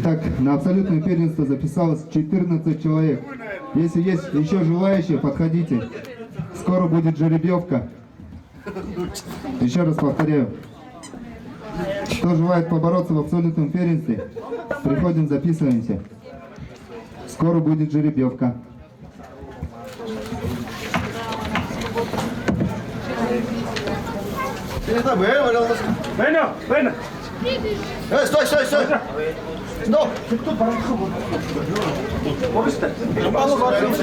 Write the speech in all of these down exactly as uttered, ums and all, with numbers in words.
Так, на абсолютное первенство записалось четырнадцать человек. Если есть ещё желающие, подходите. Скоро будет жеребьёвка. Ещё раз повторяю. Кто желает побороться в абсолютном первенстве, приходим, записываемся. Скоро будет жеребьёвка. Байна, байна. Э, стой, стой, стой. Стоп. Шамбала зарин.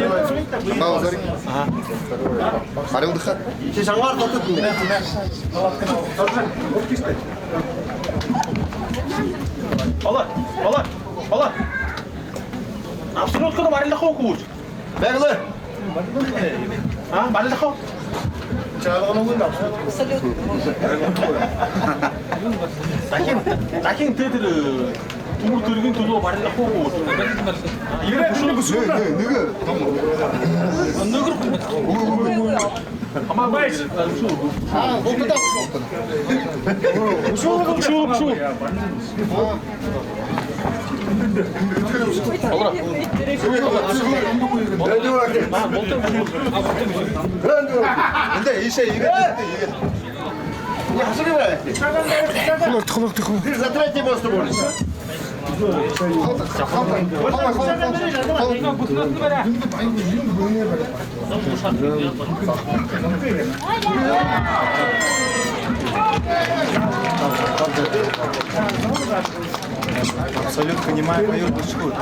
Шамбала зарин. Ага. Арилдаха. Ши шамбала татыт. Ола, ола, ола. Абсолютка барилдаха гүш? Бегла. А, барилдаха гү? Абсолютно. Дахин, дахин тэ тэрэ, э, түмэр тэргын түлөө барилдаха гүш? Ерээ, шүлэг, шүлэг. Нэгэ, нэгэ. Нэгэ. Хамаа байш. Шүлэг, шүлэг, шүлэг. Эндэ иишээ иигээд, иигээд. Хулуурта, хулуурта, хулуурта. Ты за третье место борешься. Абсолютка, не май, мою дочку.